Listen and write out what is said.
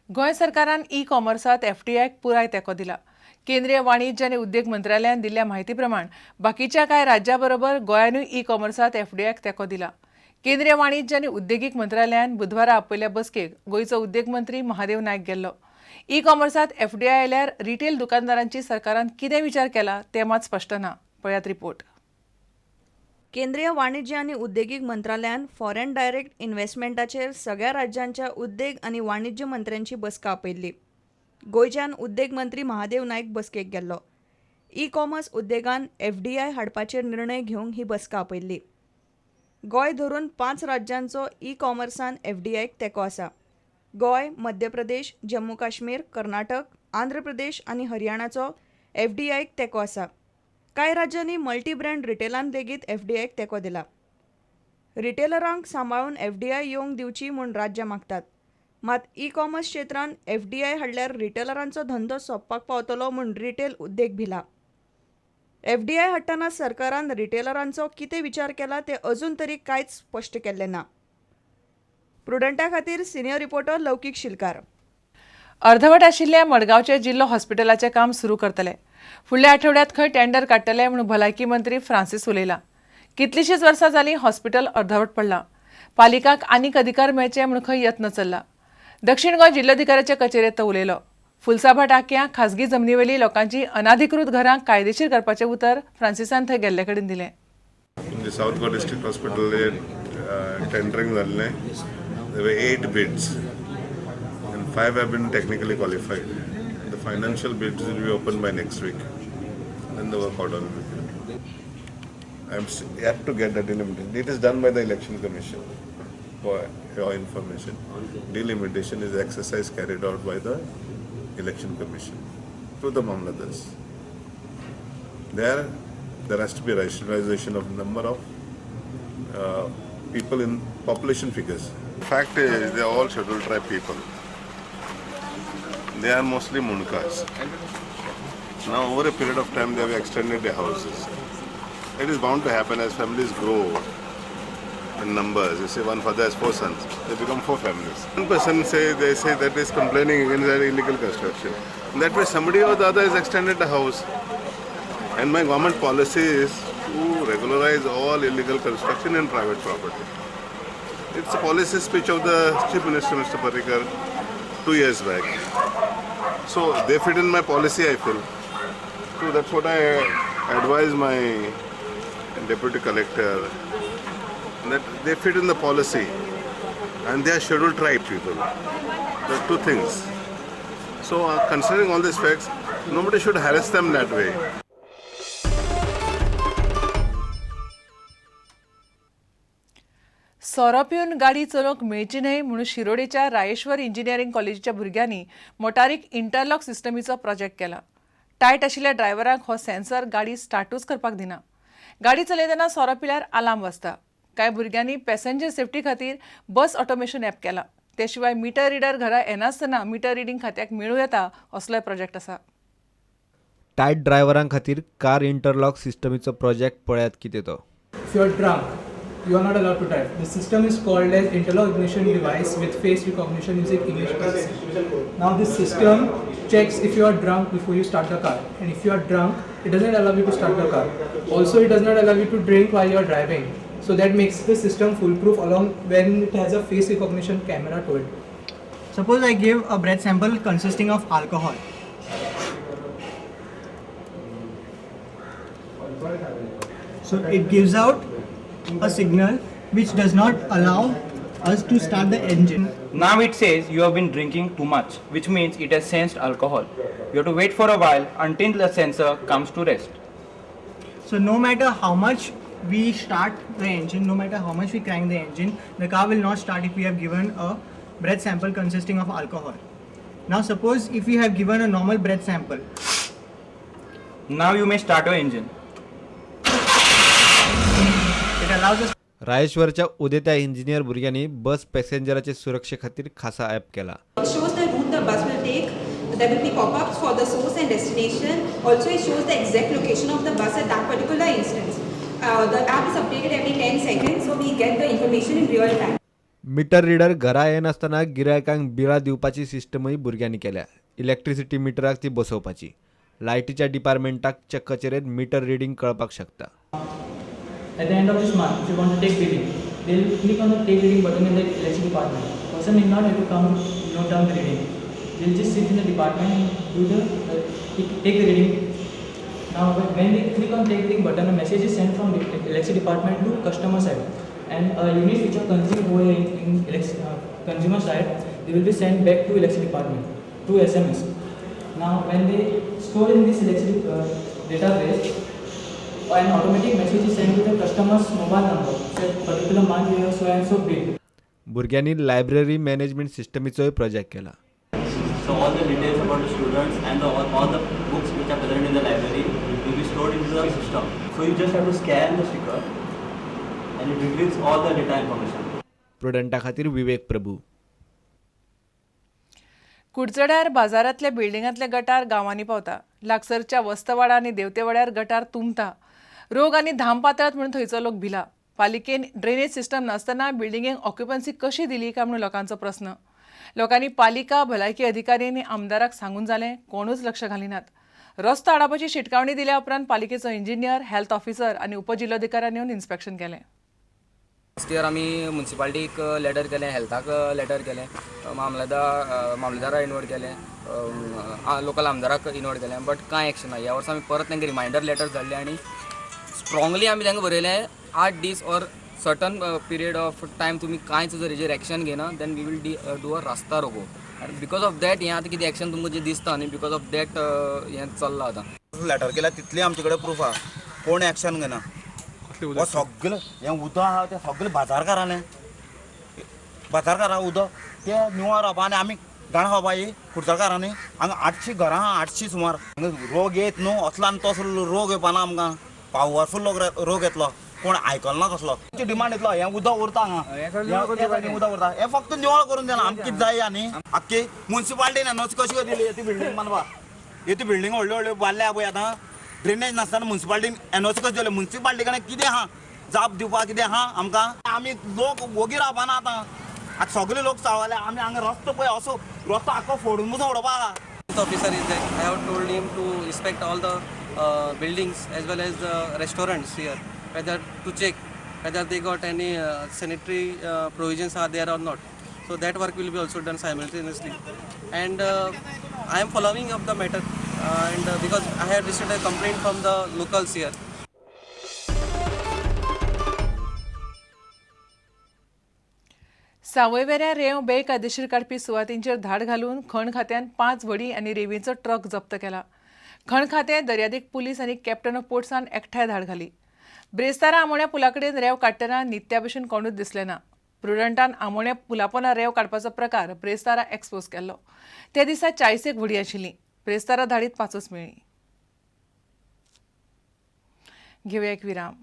गोंय सरकारान ई कॉमर्सात एफडीआयक पुराय तेंको दिला. केंद्रीय वाणिज्य आनी उद्देग मंत्रालयान दिल्ल्या म्हायती प्रमाण बाकीच्या कांय राज्यां बरोबर गोंयानूय ई कॉमर्सात एफडीआयक तेंको दिला. केंद्रीय वाणिज्य आनी उद्देगीक मंत्रालयान बुधवारा आपयल्ल्या बसकेक गोंयचो उद्देग मंत्री महादेव नायक गेल्लो. ई कॉमर्सात एफडीआय आयल्यार रिटेल दुकानदारांची सरकारान कितें विचार केला तें मात स्पश्ट ना. पळयात रिपोर्ट. केंद्रीय वाणिज्य आनी उद्देगीक मंत्रालयान फॉरेन डायरेक्ट इन्व्हेस्टमेंटाचेर सगळ्या राज्यांच्या उद्देग आनी वाणिज्य मंत्र्यांची बसका आपयल्ली. गोंयच्यान उद्देग मंत्री महादेव नायक बसकेक गेल्लो. ई कॉमर्स उद्देगान एफडीआय हाडपाचेर निर्णय घेवंक ही बसका आपयल्ली. गोंय धरून 5 राज्यांचो ई कॉमर्सान एफडीआयक तेंको आसा. गोंय, मध्य प्रदेश, जम्मू काश्मीर, कर्नाटक, आंध्र प्रदेश आनी हरियाणाचो एफडीआयक तेंको आसा. कांय राज्यांनी मल्टी ब्रँड रिटेलान लेगीत एफडीआयक तेंको दिला. रिटेलरांक सांबाळून एफडीआय येवंक दिवची म्हूण राज्यां मागतात. मात ई कॉमर्स क्षेत्रान एफडीआय हाडल्यार रिटेलरांचो धंदो सोंपपाक पावतलो म्हूण रिटेल उद्देग भिला. एफडीआय हाडटना सरकारान रिटेलरांचो कितें विचार केला तें अजून तरी कांयच स्पश्ट केल्लें ना. प्रुडंटा खातीर सिनियर रिपोर्टर लौकीक शिलकार. अर्धवट आशिल्ल्या मडगांवचे जिल्लो हॉस्पिटलाचें काम सुरू करतले. फुडल्या आठवड्यांत खंय टेंडर काडटले म्हूण भलायकी मंत्री फ्रांसीस उलयला. कितलींशींच वर्सां जालीं हॉस्पिटल अर्धवट पडलां. पालिकांक आनीक अधिकार मेळचे म्हूण खंय यत्न चल्ला. दक्षिण गोंय जिल्लोधिकाऱ्याचे कचेरेंत तो उलयलो. फुलसाभा टाकयां खाजगी जमनीवेली लोकांची अनाधिकृत घरां कायदेशीर करपाचें उतर फ्रांसिसान थंय गेल्ले कडेन दिलें. South Goa district hospital tendering जाल्लें. There were 8 bids and 5 have been technically qualified. The financial bids will be opened by next week. Then the work order will be given. I am yet to get the delimitation. It is done by the Election Commission. For your information, delimitation is exercise carried out by the Election Commission through the Mamlatdars. There has to be rationalization of number of people in population figures. Fact is, they are all scheduled tribe people. They are mostly Mundkas. Now, over a period of time, they have extended their houses. It is bound to happen as families grow in numbers. You say one father has 4 sons, they become 4 families. One person say, they say that is complaining against that illegal construction. In that way, somebody or the other has extended the house. And my government policy is to regularize all illegal construction in private property. It's a policy speech of the Chief Minister, Mr. Parrikar, 2 years back. So they fit in my policy, I feel. So that's what I advise my deputy collector, that they fit in the policy and they are scheduled tribe people. There are 2 things. So considering all these facts, nobody should harass them that way. सोरो पिवन गाडी चलोवंक मेळची न्हय म्हणून शिरोडेच्या Rayeshwar engineering कॉलेजीच्या भुरग्यांनी मोटारीक interlock सिस्टमीचो project केला. Tight आशिल्ल्या ड्रायव्हरांक हो सेन्सर गाडी स्टार्टूच करपाक दिना. गाडी चलयतना सोरो पिल्यार आलार्म वाजता. कांय भुरग्यांनी पॅसेंजर सेफ्टी खातीर बस ऑटोमेशन ॲप केला. ते शिवाय मिटर रिडर घरा येनासतना मिटर रिडींग खात्याक मेळूं येता असलोय प्रोजेक्ट आसा. टायट ड्रायव्हरां खातीर कार इंटरलॉक सिस्टमीचो प्रोजेक्ट पळयात कितें तो. If you are drunk, you are not allowed to drive. The system is called as interlock ignition device with face recognition using English processing. Now this system checks if you are drunk before you start the car, and if you are drunk, it doesn't allow you to start the car. Also, it does not allow you to drink while you are driving. So that makes the system foolproof along when it has a face recognition camera to it. Suppose I give a breath sample consisting of alcohol. So it gives out a signal which does not allow us to start the engine. Now it says you have been drinking too much, which means it has sensed alcohol. You have to wait for a while until the sensor comes to rest. So no matter how much we start the engine, no matter how much we crank the engine, the car will not start if we have given a breath sample consisting of alcohol. Now suppose if we have given a normal breath sample. Now you may start your engine. It allows us. रायेश्वरच्या उदेत्या engineer भुरग्यांनी bus पॅसेंजराचे सुरक्षे खातीर खासा app केला. It shows the route the bus will take. There will be pop-ups for the source and destination. Also, it shows the exact location of the bus at that particular instance. The app is updated every 10 seconds, so we get the information in real time. Meter reader घरा येनासतना गिरायकांक बिलां दिवपाची सिस्टमूय भुरग्यांनी केल्या. Electricity मिटराक ती बसोवपाची. लायटीच्या डिपार्टमेंटाच्या कचेरेंत metre reading कळपाक शकता. At the end of this month, if you want to take billing, they'll click on the take reading button in the electricity department. Person need not have to come note down the reading. They'll just sit in the department and do the take the reading. Now when they click on take reading button, a message is sent from the electricity department to customer side, and units which are consumed over in consumer side, they will be sent back to electricity department through SMS. Now when they store in this electricity database, an automatic message is sent to the customer's mobile number. Say particular month you have so and so bill. भुरग्यांनी library management सिस्टमीचोय project केला. So all the details about the students and all the books which are present in the library will be stored into the system. So you just have to scan the sticker and it retrieves all the data information. प्रुडंटा खातीर विवेक प्रभू. कुडचड्यार बाजारांतल्या बिल्डिंगांतले गटार गांवांनी पावता. लागसरच्या वस्तवाडा आनी देवतेवाड्यार गटार तुंबता. रोग आनी धाम पातळत म्हणून थंयचो लोक भिला. पालिकेन ड्रेनेज सिस्टम नासतना बिल्डिंगेक ऑक्युपन्सी कशी दिली काय म्हणून लोकांचो प्रस्न. लोकांनी पालिका, भलायकी अधिकारी आनी आमदाराक सांगून जालें, कोणूच लक्ष घालिनात. रस्तो आडावपाची शिटकावणी दिल्या उपरांत पालिकेचो इंजिनियर, हेल्थ ऑफिसर आनी उपजिल्लोधिकाऱ्यांनी येवन इन्स्पेक्शन केलें. लास्ट इयर आमी मुन्सिपालिटीक लेटर केलें, हेल्थाक लेटर केलें, मामलेदारा इनवर्ड केलें, लोकल आमदाराक इनवर्ड केलें, बट कांय एक्शन ना. ह्या वर्सा आमी परत तांकां रिमायंडर लेटर्स धाडले आनी स्ट्रांगली आमी तांकां बरयलें 8 दीस or certain period of time तुमी कांयच जर हेजेर एक्शन घेना then we will do a rasta roko. आनी because of that हें आतां कितें एक्शन तुमकां जें दिसता न्ही, because of that हें चल्लां आतां. लेटर केल्या तितली आमचे कडेन प्रूफ आहा, कोण एक्शन घेना. हो सगळें हें उदक आहा तें सगळें बाजारकारांलें, बाजारकारां उदक तें निवळ रावपा आनी आमी जाणा खावपा ही कुडचडकारांनी. हांगा 800 घरां आहा, 800 सुमार. हांगा रोग येत न्हू असलो आनी तसलो रोग येवपाना आमकां, पावरफूल रोग येतलो, कोण आयकल ना तसलो. डिमांड येतलो हें उदक उरता हांगा, उदक उरता, हें फक्त निवळ करून दिना आमकां कितें जाय. आनी आख्खी मुन्सिपालिटीन एनओसी कशी दिली ती बिल्डींग बांदपा, ती बिल्डींग व्हडल्यो व्हडल्यो बांदल्या पळय आतां ड्रेनेज नासतना मुन्सिपालिटीन एनओसी कशी दिली. मुन्सिपालिटी कडेन कितें आहा जाप दिवपाक, कितें आहा आमकां. आमी लोक वोगी रावपाना आतां, आतां सगळे लोक चावले. आमी हांगा रस्तो पळय असो रस्तो आख्खो फोडून पसून उडोवपा आहा. Officer is there. I have told him to inspect all the buildings as well as the restaurants here, whether to check whether they got any sanitary provisions are there or not. So that work will be also done simultaneously. And I am following up the matter, and because I have received a complaint from the locals here. सावयवेऱ्या रेंव बेकायदेशीर काडपी सुवातींचेर धाड घालून खण खात्यान 5 व्हडीं आनी रेंवेचो truck जप्त केला. खण खातें, दर्यादेग पुलीस आनी कॅप्टन ऑफ पोर्ट्सान एकठांय धाड घाली. ब्रेस्तारा आमोण्या पुला कडेन रेंव काडटना नित्या भशेन कोणूच दिसले ना. प्रुडंटान आमोण्या पुलापोना रेंव काडपाचो प्रकार ब्रेस्तारा एक्सपोज केल्लो. त्या दिसा 40 व्हडीं आशिल्लीं. ब्रेस्तारा धाडीत 5 मेळ्ळीं. घेवया एक विराम.